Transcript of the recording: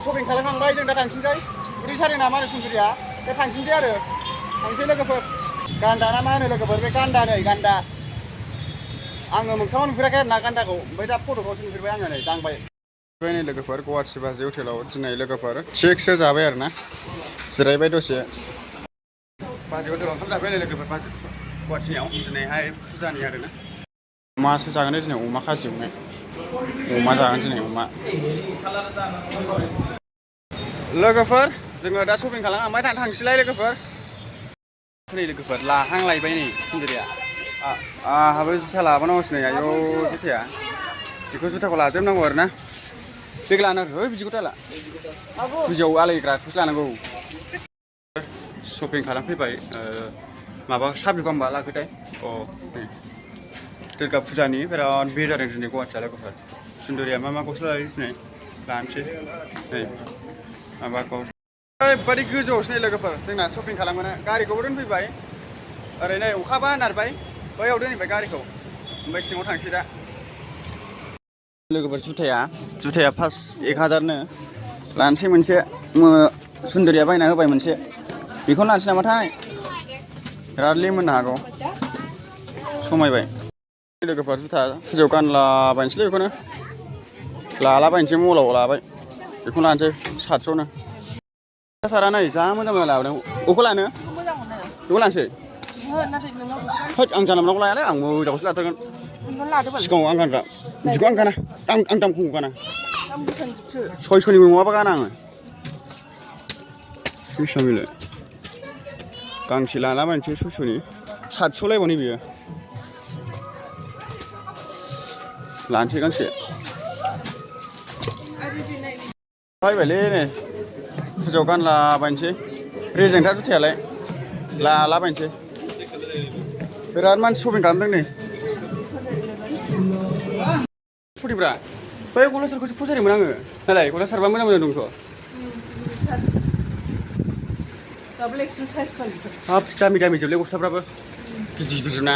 shopping खालामखांबाय जों दा थांफिनसै उदै सादों नामा होनो सुन्दरिया दा थांफिनसै आरो थांसै लोगोफोर गान्दा ना मा होनो लोगोफोर बे गान्दा नै गान्दा आङो मोगथाङाव नुफेराखै आरो ना गान्दाखौ ओमफ्राय दा फट'खौसो नुफेरबाय आङो नै दांबाय नै लोगोफोर गुवाहाटि बाजै हटेलाव दिनै लोगोफोर थिगसो जाबाय आरो ना जिरायबाय दसे बाजै हटेलाव ओंखाम जाबाय नै लोगोफोर बाजै गुवाहाटिनियाव दिनैहाय फुजानि आरो ना अमासो जागोन दिनै अमा खाजि एवनाय अमा जागोन दिनै अमा लोगोफोर जोङो दा शपिं खालामखांबाय थांसैलाय लोगोफोर नै लोगोफोर लाहांलायबाय नै सुन्दरिया आंहाबो जुथा लाबोनांगौसो नै आयौ जुथाया बेखौ जुथाखौ लाजोबनांगौ आरो ना बेग लानो है बिदिखौ दाला फुजायाव आलायग्राखौसो लानांगौ शपिं खालामफैबाय माबा साबि गांबा लाखोथाय नै दुर्गा फुजानि बिराद भिर जादों दिनै गुवाहाटियाव लोगोफोर सुन्दरिया मा मा गस्ला लायो दिनै लानोसै नै माबाखौ ओरैबायदि गोजौआवसो नै लोगोफोर जोंना शपिं खालामोना गारिखौबो दोनफैबाय ओरै नै अखाबा नारबाय बैयाव दोनहैबाय गारिखौ ओमफ्राय सिङाव थांसै दा लोगोफोर जुथाया फार्स्ट 1000नो लानोसै मोनसे सुन्दरिया बायना होबाय मोनसे बेखौनो लानोसै नामाथाय बिराद लिमोननो हागौ समायबाय लोगोफोर जुथा फुजायाव गानलाबायनोसैलै बेखौनो लालाबायनोसै मलाव लाबाय बेखौनो लानोसै 700नो सारा नै जा मोजां मोजां लाबोदों अखौ लानो बेखौ लानोसै होद आं जानला मोनलाखौ लायालै आं मोजांखौसो लाथारगोन सिगाङाव आं गानग्रा बिदिखौ आं गाना आं दाम खमखौ गाना 600निबो नङाबा गाना आङो बेसेबां बेलाय गांसे लालाबायनोसै 600नि 700 लायबावनि बियो लानोसै गांसे बायबायलै नै फुजायाव गानलाबायनोसै रेजेंथार जुथायालाय लालाबायनोसै बिराद मानसि शपिं खालामदों नै फुरिब्रा बै गलासारखौसो फसायदोंमोन आङो नालाय गलासारबा मोजां मोजां दंथ' हाब दामि दामि जोबलै गस्लाफ्राबो गिदिर गिदिर जोब ना